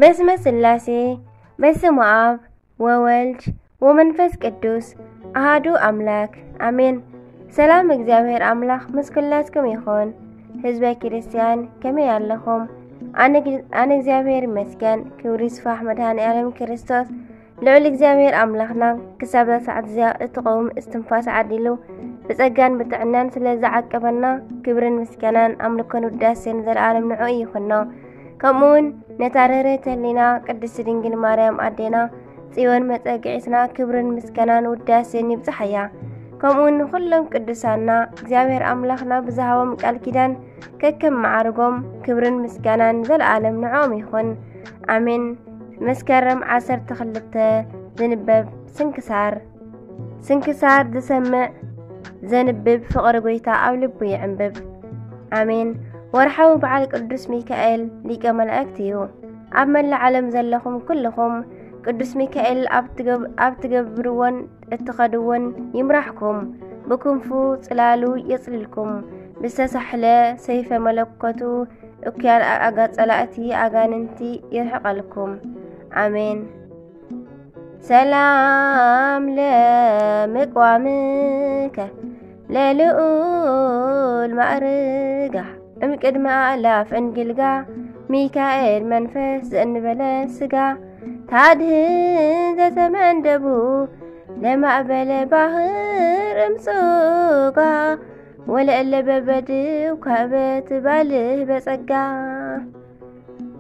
በስመ ስላሴ፣ በስመ አብ ወወልድ ወመንፈስ ቅዱስ አሃዱ አምላክ አሜን። ሰላም እግዚኣብሔር አምላክ ምስ ኩላትኩም ይኹን። ህዝበ ክርስቲያን ከመይ ኣለኹም? ኣነ ኣነ እግዚኣብሔር ይመስገን። ክብሪ ይስፋሕ መድኃኔ ዓለም ክርስቶስ። ልዑል እግዚኣብሔር ኣምላኽና ክሳብ እዛ ሰዓት እዚኣ እትቐውም እስትንፋስ ዓዲሉ ብጸጋን ብጥዕናን ስለ ዝዓቀበና ክብርን ምስጋናን ኣምልኮን ውዳሴን ዘለዓለም ንዕኡ ይኹኖ። ከምኡ እውን ነታ ርህርህቲ ህሊና ቅድስቲ ድንግል ማርያም ኣዴና ጽዮን መጸግዒትና ክብርን ምስጋናን ውዳሴን ይብጽሓያ። ከምኡ እውን ንኹሎም ቅዱሳና እግዚኣብሔር ኣምላኽና ብዝሃቦም ቃል ኪዳን ከከም መዓርጎም ክብርን ምስጋናን ዘለዓለም ንዕኦም ይኹን። ኣሜን። መስከረም ዓሰርተ ክልተ ዝንበብ ስንክሳር። ስንክሳር ዝሰምዕ ዘንብብ ፍቕሪ ጐይታ ኣብ ልቡ ይዕንብብ። ኣሜን። ወርሓዊ በዓል ቅዱስ ሚካኤል ሊቀ መላእክት እዩ። ኣብ መላእ ዓለም ዘለኹም ኩልኹም ቅዱስ ሚካኤል ኣብ ትገብ-፣ ኣብ ትገብርዎን እትኸድዎን ይምራሕኩም። ብክንፉ ጽላሉ የጽልልኩም። ብዝተሳሕለ ሰይፈ መለኮቱ እኩያን ኣጋ-፣ ጸላእቲ ኣጋንንቲ ይርሕቐልኩም። ኣሜን። ሰላም ለምቅዋምከ ለልኡል ማእርጋ እምቅድመ ኣእላፍ እንግልጋ ሚካኤል መንፈስ ዘእንበለ ስጋ ታድህን ዘተመንደቡ ለማእበለ ባህር እምጽጋ ወለእለ በበድው ካበ ትባልህ በጸጋ።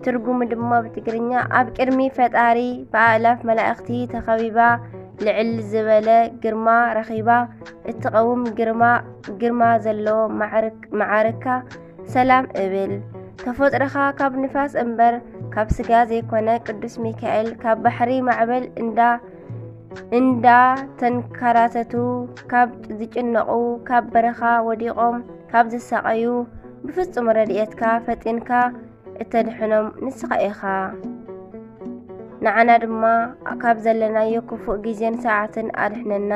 ትርጉሙ ድማ ብትግርኛ፣ ኣብ ቅድሚ ፈጣሪ ብኣእላፍ መላእኽቲ ተኸቢባ ልዕል ዝበለ ግርማ ረኺባ እትቐውም ግርማ፣ ግርማ ዘለዎ ማዕርክ-፣ መዓርካ ሰላም እብል። ተፈጥሮኻ ካብ ንፋስ እምበር ካብ ስጋ ዘይኮነ ቅዱስ ሚካኤል ካብ ባሕሪ ማዕበል እንዳ፣ እንዳ ተንከራተቱ ካብ ዝጭነቑ፣ ካብ በረኻ ወዲቖም ካብ ዝሳቐዩ ብፍጹም ረድኤትካ ፈጢንካ እተድሕኖም ንስኻ ኢኻ። ንዓና ድማ ካብ ዘለናዮ ክፉእ ግዜን ሰዓትን ኣድሕነና፣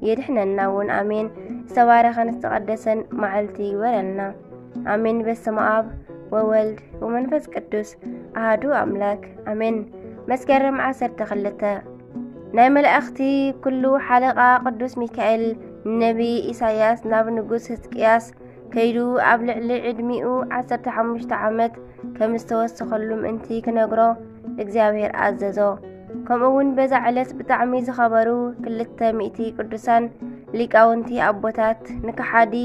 የድሕነና እውን። ኣሜን። ዝተባረኸን ዝተቐደሰን መዓልቲ ይግበረልና። ኣሜን። በስመ ኣብ ወወልድ ወመንፈስ ቅዱስ ኣሃዱ ኣምላክ ኣሜን። መስከረም ዓሰርተ ክልተ ናይ መላእኽቲ ኩሉ ሓለቓ ቅዱስ ሚካኤል ንነቢይ ኢሳያስ ናብ ንጉስ ህዝቅያስ ከይዱ ኣብ ልዕሊ ዕድሚኡ ዓሰርተ ሓሙሽተ ዓመት ከም ዝተወሰኸሉ ምእንቲ ክነግሮ እግዚኣብሔር ኣዘዞ። ከምኡ እውን በዛ ዕለት ብጣዕሚ ዝኸበሩ ክልተ ሚእቲ ቅዱሳን ሊቃውንቲ ኣቦታት ንከሓዲ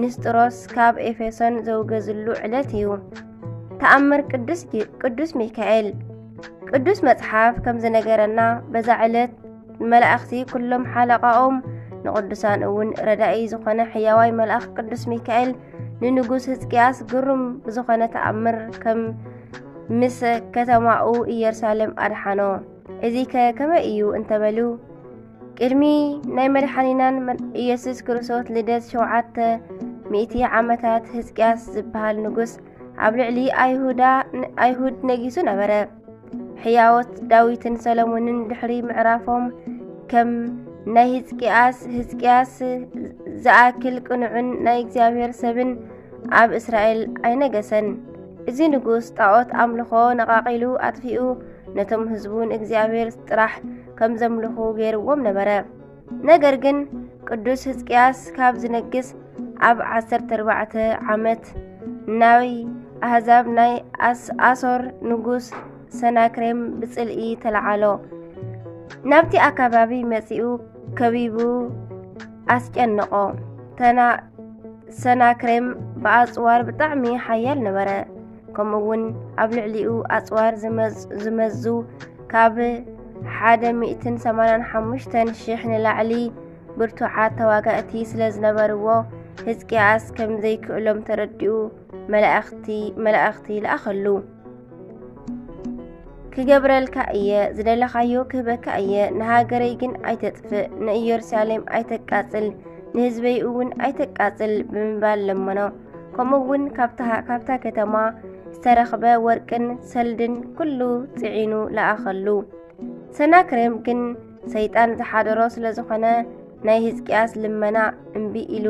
ንስጥሮስ ካብ ኤፌሶን ዘውገዝሉ ዕለት እዩ። ተኣምር ቅዱስ ጊ-፣ ቅዱስ ሚካኤል። ቅዱስ መጽሓፍ ከም ዝነገረና በዛ ዕለት መላእኽቲ ኩሎም ሓለቓኦም ንቅዱሳን እውን ረዳኢ ዝኾነ ሕያዋይ መልኣኽ ቅዱስ ሚካኤል ንንጉስ ህዝቅያስ ግሩም ብዝኾነ ተኣምር ከም ምስ ከተማኡ ኢየሩሳሌም ኣድሓኖ። እዚከ ከመይ እዩ እንተበሉ፣ ቅድሚ ናይ መድሓኒናን መድ-፣ ኢየሱስ ክርስቶስ ልደት ሸውዓተ ሚእቲ ዓመታት ህዝቅያስ ዝበሃል ንጉስ ኣብ ልዕሊ ኣይሁዳ፣ ኣይሁድ ነጊሱ ነበረ። ሕያዎት ዳዊትን ሰሎሞንን ድሕሪ ምዕራፎም ከም ናይ ህዝቅያስ፣ ህዝቅያስ ዝኣክል ቅኑዕን ናይ እግዚኣብሔር ሰብን ኣብ እስራኤል ኣይነገሰን። እዚ ንጉስ ጣዖት ኣምልኾ ነቓቒሉ ኣጥፊኡ ነቶም ህዝቡ ንእግዚኣብሔር ጥራሕ ከም ዘምልኹ ገይርዎም ነበረ። ነገር ግን ቅዱስ ህዝቅያስ ካብ ዝነግስ ኣብ ዓሰርተ ኣርባዕተ ዓመት ናይ ኣህዛብ ናይ ኣስ-፣ ኣሶር ንጉስ ሰናክሬም ብጽልኢ ተለዓሎ። ናብቲ ኣከባቢ መጺኡ ከቢቡ ኣስጨነቖ። ተና-፣ ሰናክሬም ብኣጽዋር ብጣዕሚ ሓያል ነበረ። ከምኡ እውን ኣብ ልዕሊኡ ኣጽዋር ዝመዝ-፣ ዝመዙ ካብ ሓደ ሚእትን ሰማንያን ሓሙሽተን ሽሕ ንላዕሊ ብርቱዓት ተዋጋእቲ ስለ ዝነበርዎ፣ ህዝቅያስ ከም ዘይክእሎም ተረዲኡ መላእኽቲ፣ መላእኽቲ ለኣኸሉ። ክገብረልካ እየ፣ ዝደለኻዮ ክህበካ እየ፣ ንሃገረይ ግን ኣይተጥፍእ፣ ንኢየሩሳሌም ኣይተቃጽል፣ ንህዝበይ እውን ኣይተቃጽል ብምባል ለመኖ። ከምኡ እውን ካብታ፣ ካብታ ከተማ ዝተረኽበ ወርቅን ሰልድን ኩሉ ጽዒኑ ለኣኸሉ። ሰናክሬም ግን ሰይጣን ዝሓደሮ ስለ ዝኾነ ናይ ህዝቅያስ ልመና እምቢ ኢሉ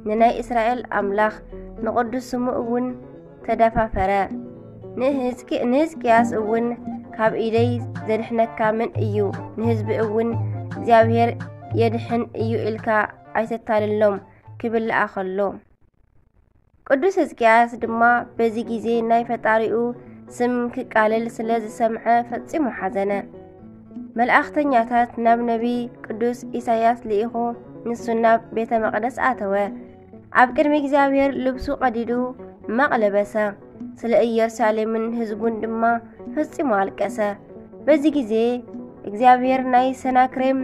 ንናይ እስራኤል ኣምላኽ ንቕዱስ ስሙ እውን ተደፋፈረ። ንህዝቂ-፣ ንህዝቅያስ እውን፣ "ካብ ኢደይ ዘድሕነካ መን እዩ? ንህዝቢ እውን እግዚኣብሔር የድሕን እዩ ኢልካ ኣይተታልሎም" ክብል ለኣኸሎ። ቅዱስ ህዝቅያስ ድማ በዚ ግዜ ናይ ፈጣሪኡ ስም ክቃለል ስለ ዝሰምዐ ፈጺሙ ሓዘነ። መልኣኽተኛታት ናብ ነቢይ ቅዱስ ኢሳይያስ ልኢኹ፣ ንሱ ናብ ቤተ መቕደስ ኣተወ። ኣብ ቅድሚ እግዚኣብሔር ልብሱ ቀዲዱ ማቕ ለበሰ። ስለ ኢየሩሳሌምን ህዝቡን ድማ ፈጺሙ ኣልቀሰ። በዚ ግዜ እግዚኣብሔር ናይ ሰናክሬም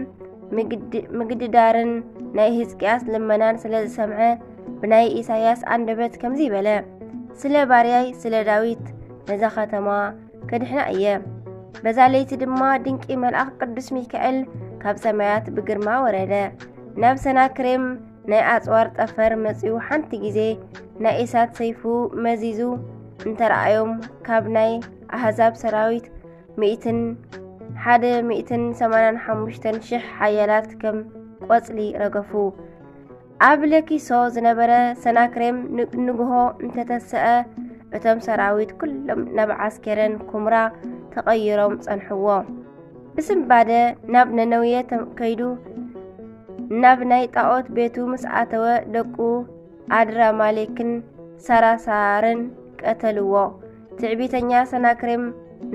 ምግድ-፣ ምግድዳርን ናይ ህዝቅያስ ልመናን ስለ ዝሰምዐ፣ ብናይ ኢሳይያስ ኣንደበት ከምዚ በለ፣ "ስለ ባርያይ ስለ ዳዊት ነዛ ከተማ ከድሕና እየ። በዛ ለይቲ ድማ ድንቂ መልኣኽ ቅዱስ ሚካኤል ካብ ሰማያት ብግርማ ወረደ። ናብ ሰናክሬም ናይ ኣጽዋር ጠፈር መጺኡ ሓንቲ ግዜ ናይ እሳት ሰይፉ መዚዙ እንተረኣዮም፣ ካብ ናይ ኣህዛብ ሰራዊት ሚእትን ሓደ ሚእትን ሰማንያን ሓሙሽተን ሽሕ ሓያላት ከም ቆጽሊ ረገፉ። ኣብ ለኪሶ ዝነበረ ሰናክሬም ን-፣ ንግሆ እንተተሰአ፣ እቶም ሰራዊት ኩሎም ናብ ዓስከረን ኩምራ ተቐይሮም ጸንሕዎ። ብስንባደ ናብ ነነውየ ተ-፣ ከይዱ፣ ናብ ናይ ጣዖት ቤቱ ምስ ኣተወ፣ ደቁ ኣድራማሌክን ሳራሳርን ቀተልዎ። ትዕቢተኛ ሰናክሬም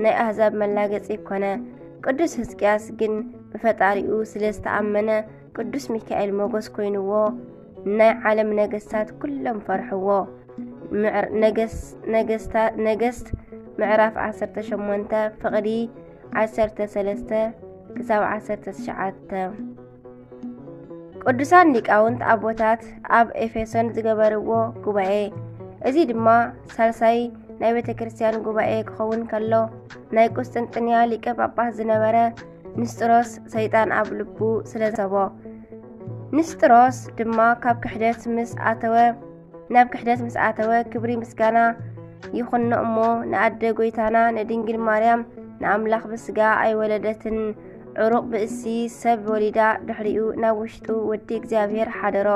ናይ ኣህዛብ መላገጺ ኮነ። ቅዱስ ህዝቅያስ ግን ብፈጣሪኡ ስለ ዝተኣመነ፣ ቅዱስ ሚካኤል ሞገስ ኮይንዎ፣ ናይ ዓለም ነገስታት ኩሎም ፈርሕዎ። ምዕር-፣ ነገስ-፣ ነገስታ-፣ ነገስት ምዕራፍ ዓሰርተ ሸሞንተ፣ ፍቕዲ ዓሰርተ ሰለስተ ክሳብ ዓሰርተ ትሽዓተ። ቅዱሳን ሊቃውንት ኣቦታት ኣብ ኤፌሶን ዝገበርዎ ጉባኤ። እዚ ድማ ሳልሳይ ናይ ቤተ ክርስቲያን ጉባኤ ክኸውን ከሎ፣ ናይ ቁስጥንጥንያ ሊቀ ጳጳስ ዝነበረ ንስጥሮስ ሰይጣን ኣብ ልቡ ስለ ዘሰቦ፣ ንስጥሮስ ድማ ካብ ክሕደት ምስ ኣተወ፣ ናብ ክሕደት ምስ ኣተወ፣ ክብሪ ምስጋና ይኹኖ እሞ፣ ንኣደ ጎይታና ንድንግል ማርያም፣ ንኣምላኽ ብስጋ ኣይወለደትን፣ ዕሩቕ ብእሲ ሰብ ወሊዳ፣ ድሕሪኡ ናብ ውሽጡ ወዲ እግዚኣብሔር ሓደሮ።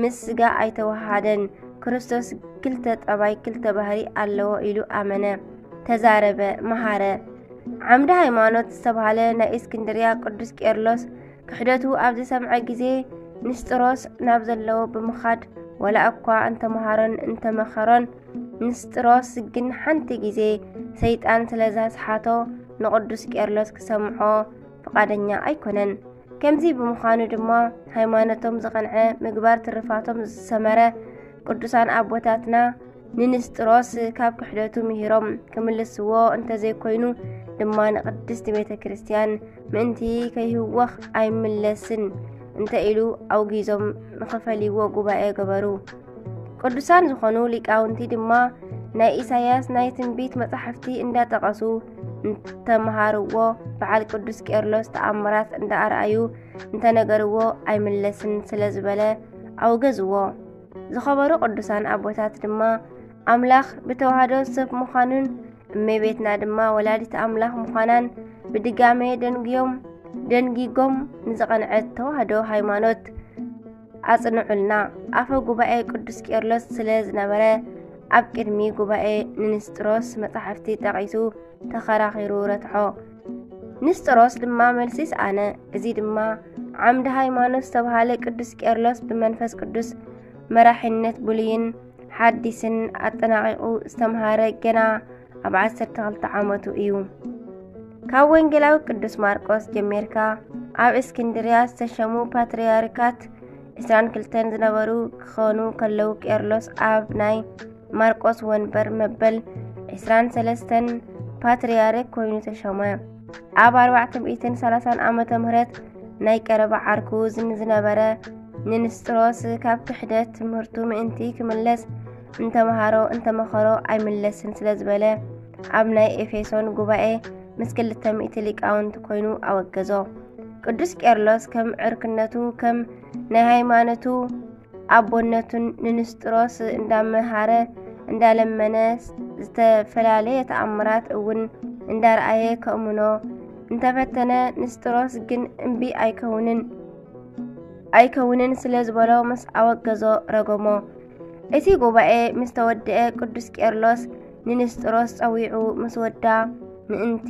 ምስ ስጋ ኣይተዋሃደን። ክርስቶስ ክልተ ጠባይ ክልተ ባህሪ ኣለዎ ኢሉ ኣመነ፣ ተዛረበ፣ መሃረ። ዓምደ ሃይማኖት ዝተባህለ ናይ እስክንድርያ ቅዱስ ቄርሎስ ክሕደቱ ኣብ ዝሰምዐ ግዜ፣ ንስጥሮስ ናብ ዘለዎ ብምኻድ፣ ዋላ እኳ እንተመሃሮን እንተመኸሮን፣ ንስጥሮስ ግን ሓንቲ ግዜ ሰይጣን ስለ ዘስሓቶ፣ ንቅዱስ ቄርሎስ ክሰምዖ ፍቓደኛ ኣይኮነን። ከምዚ ብምዃኑ ድማ፣ ሃይማኖቶም ዝቐንዐ፣ ምግባር ትርፋቶም ዝሰመረ ቅዱሳን ኣቦታትና፣ ንንስጥሮስ ካብ ክሕደቱ ምሂሮም ክምልስዎ እንተዘይኮይኑ ድማ፣ ንቅድስቲ ቤተ ክርስቲያን ምእንቲ ከይህወኽ ኣይምለስን እንተ ኢሉ ኣውጊዞም ንኽፈልይዎ ጉባኤ ገበሩ። ቅዱሳን ዝኾኑ ሊቃውንቲ ድማ ናይ ኢሳይያስ ናይ ትንቢት መጻሕፍቲ እንዳጠቐሱ እንተመሃርዎ፣ በዓል ቅዱስ ቄርሎስ ተኣምራት እንዳኣርኣዩ እንተነገርዎ ኣይምለስን ስለ ዝበለ ኣውገዝዎ። ዝኸበሩ ቅዱሳን ኣቦታት ድማ፣ ኣምላኽ ብተዋህዶ ሰብ ምዃኑን እመቤትና ድማ ወላዲት ኣምላኽ ምዃናን ብድጋሜ ደንግዮም፣ ደንጊጎም ንዝቐንዐት ተዋህዶ ሃይማኖት ኣጽንዑልና። ኣፈ ጉባኤ ቅዱስ ቄርሎስ ስለ ዝነበረ፣ ኣብ ቅድሚ ጉባኤ ንንስጥሮስ መጻሕፍቲ ጠቒሱ ተኸራኺሩ ረትዖ። ንስጥሮስ ድማ መልሲ ሰኣነ። እዚ ድማ ዓምዲ ሃይማኖት ዝተባህለ ቅዱስ ቄርሎስ ብመንፈስ ቅዱስ መራሒነት ብሉይን ሓዲስን ኣጠናቒቑ ዝተምሃረ ገና ኣብ ዓሰርተ ክልተ ዓመቱ እዩ። ካብ ወንጌላዊ ቅዱስ ማርቆስ ጀሚርካ፣ ኣብ እስክንድርያ ዝተሸሙ ፓትርያርካት ዕስራን ክልተን ዝነበሩ ክኾኑ ከለዉ፣ ቄርሎስ ኣብ ናይ ማርቆስ ወንበር መበል ዕስራን ሰለስተን ፓትርያርክ ኮይኑ ተሾመ። ኣብ ኣርባዕተ ሚእትን ሰላሳን ዓመተ ምህረት ናይ ቀረባ ዓርኩ ዝን-፣ ዝነበረ ንንስጥሮስ ካብ ክሕደት ትምህርቱ ምእንቲ ክምለስ እንተመሃሮ እንተመኸሮ ኣይምለስን ስለ ዝበለ፣ ኣብ ናይ ኤፌሶን ጉባኤ ምስ ክልተ ሚእቲ ሊቃውንቲ ኮይኑ ኣወገዞ። ቅዱስ ቄርሎስ ከም ዕርክነቱ፣ ከም ናይ ሃይማኖቱ ኣቦነቱን ንንስጥሮስ እንዳመሃረ እንዳለመነ፣ ዝተፈላለየ ተኣምራት እውን እንዳረኣየ ከእምኖ እንተፈተነ፣ ንስጥሮስ ግን እምቢ ኣይከውንን፣ ኣይከውንን ስለ ዝበሎ ምስ ኣወገዞ ረገሞ። እቲ ጉባኤ ምስ ተወደአ ቅዱስ ቄርሎስ ንንስጥሮስ ጸዊዑ ምስ ወዳ፣ ምእንቲ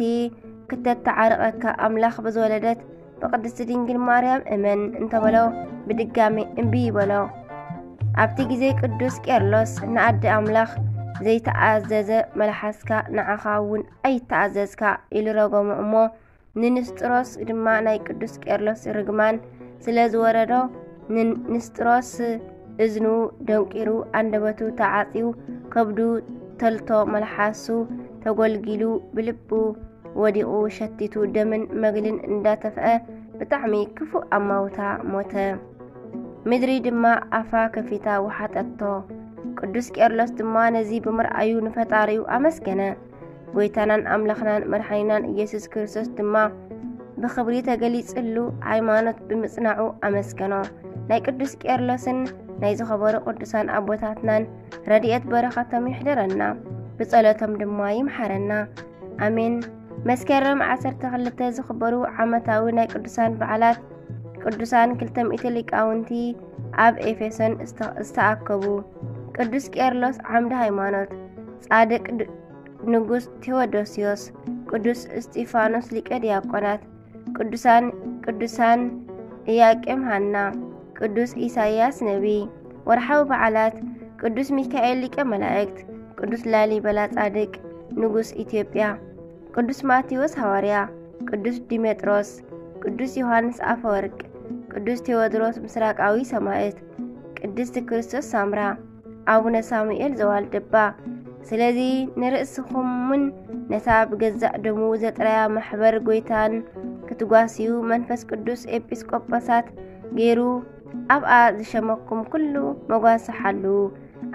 ክተተዓርቐካ ኣምላኽ ብዝወለደት ብቅድስቲ ድንግል ማርያም እመን እንተበሎ፣ ብድጋሜ እምቢ ይበሎ። ኣብቲ ግዜ ቅዱስ ቄርሎስ ንኣደ ኣምላኽ ዘይተኣዘዘ መልሓስካ ንዓኻ እውን ኣይተኣዘዝካ ኢሉ ረገሞ እሞ፣ ንንስጥሮስ ድማ ናይ ቅዱስ ቄርሎስ ርግማን ስለ ዝወረዶ፣ ንንስጥሮስ እዝኑ ደንቂሩ፣ ኣንደበቱ ተዓጽዩ፣ ከብዱ ተልቶ፣ መልሓሱ ተጎልጊሉ፣ ብልቡ ወዲቑ ሸቲቱ ደምን መግልን እንዳተፍአ ብጣዕሚ ክፉእ ኣማውታ ሞተ። ምድሪ ድማ ኣፋ ከፊታ ወሓጠቶ። ቅዱስ ቄርሎስ ድማ ነዚ ብምርኣዩ ንፈጣሪኡ ኣመስገነ። ጎይታናን ኣምላኽናን መድሓኒናን ኢየሱስ ክርስቶስ ድማ ብኽብሪ ተገሊጽሉ ሃይማኖት ብምጽናዑ ኣመስገኖ። ናይ ቅዱስ ቄርሎስን ናይ ዝኸበሩ ቅዱሳን ኣቦታትናን ረድኤት በረኸቶም ይሕደረና፣ ብጸሎቶም ድማ ይምሓረና። ኣሜን። መስከረም ዓሰርተ ክልተ ዝኽበሩ ዓመታዊ ናይ ቅዱሳን በዓላት። ቅዱሳን ክልተ ሚእቲ ሊቃውንቲ ኣብ ኤፌሶን ዝተ-፣ ዝተኣከቡ። ቅዱስ ቄርሎስ ዓምዲ ሃይማኖት፣ ጻድቅ ድ-፣ ንጉስ ቴዎዶስዮስ፣ ቅዱስ እስጢፋኖስ ሊቀ ዲያቆናት፣ ቅዱሳን፣ ቅዱሳን ኢያቄም ሃና፣ ቅዱስ ኢሳይያስ ነቢ። ወርሓዊ በዓላት፣ ቅዱስ ሚካኤል ሊቀ መላእክት፣ ቅዱስ ላሊበላ ጻድቅ፣ ንጉስ ኢትዮጵያ፣ ቅዱስ ማቴዎስ ሃዋርያ፣ ቅዱስ ዲሜጥሮስ፣ ቅዱስ ዮሃንስ ኣፈወርቅ፣ ቅዱስ ቴዎድሮስ ምስራቃዊ ሰማዕት፣ ቅድስቲ ክርስቶስ ሳምራ፣ ኣቡነ ሳሙኤል ዘዋልድባ። ስለዚ ንርእስኹምን ነታ ብገዛእ ደሙ ዘጥረያ ማሕበር ጎይታን ክትጓስዩ መንፈስ ቅዱስ ኤጲስቆጶሳት ገይሩ ኣብኣ ዝሸመኩም ኩሉ መጓሰ ሓሉ።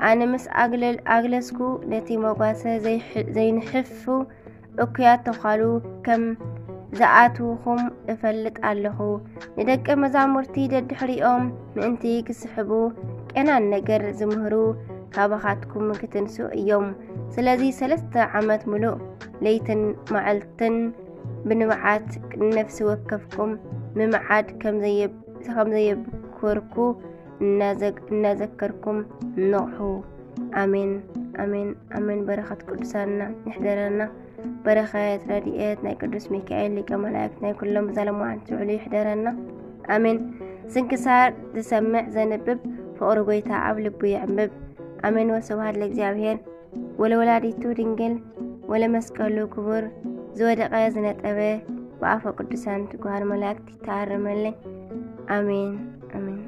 ኣነ ምስ ኣግለል-፣ ኣግለስኩ ነቲ መጓሰ ዘይሕ-፣ ዘይንሕፉ እኩያት ተዃሉ ከም ዝኣትውኹም እፈልጥ ኣለኹ። ንደቀ መዛሙርቲ ደድሕሪኦም ምእንቲ ክስሕቡ፣ ቀናን ነገር ዝምህሩ ካባኻትኩም ክትንሱ እዮም። ስለዚ ሰለስተ ዓመት ምሉእ ለይትን መዓልትን ብንብዓት ነፍሲ ወከፍኩም ምምዓድ ከም ዘየ-፣ ከም ዘየብኮርኩ እናዘግ-፣ እናዘከርኩም ንቕሑ። ኣሜን፣ ኣሜን፣ ኣሜን። በረኸት ቅዱሳንና ይሕደረና። በረኸት ረድኤት ናይ ቅዱስ ሚካኤል ሊቀ መላእክት ናይ ኩሎም ብዘለማዓንቲ ውዕሉ ይሕደረና። ኣሜን። ስንክሳር ዝሰምዕ ዘንብብ ፍቕሪ ጎይታ ኣብ ልቡ ይዕምብብ። ኣሜን። ወስብሐት ለእግዚኣብሔር ወለወላዲቱ ድንግል ወለመስቀሉ ክቡር። ዝወደቐ ዝነጠበ ብኣፈ ቅዱሳን ትጉሃን መላእክት ይተኣረመለይ። ኣሜን፣ ኣሜን።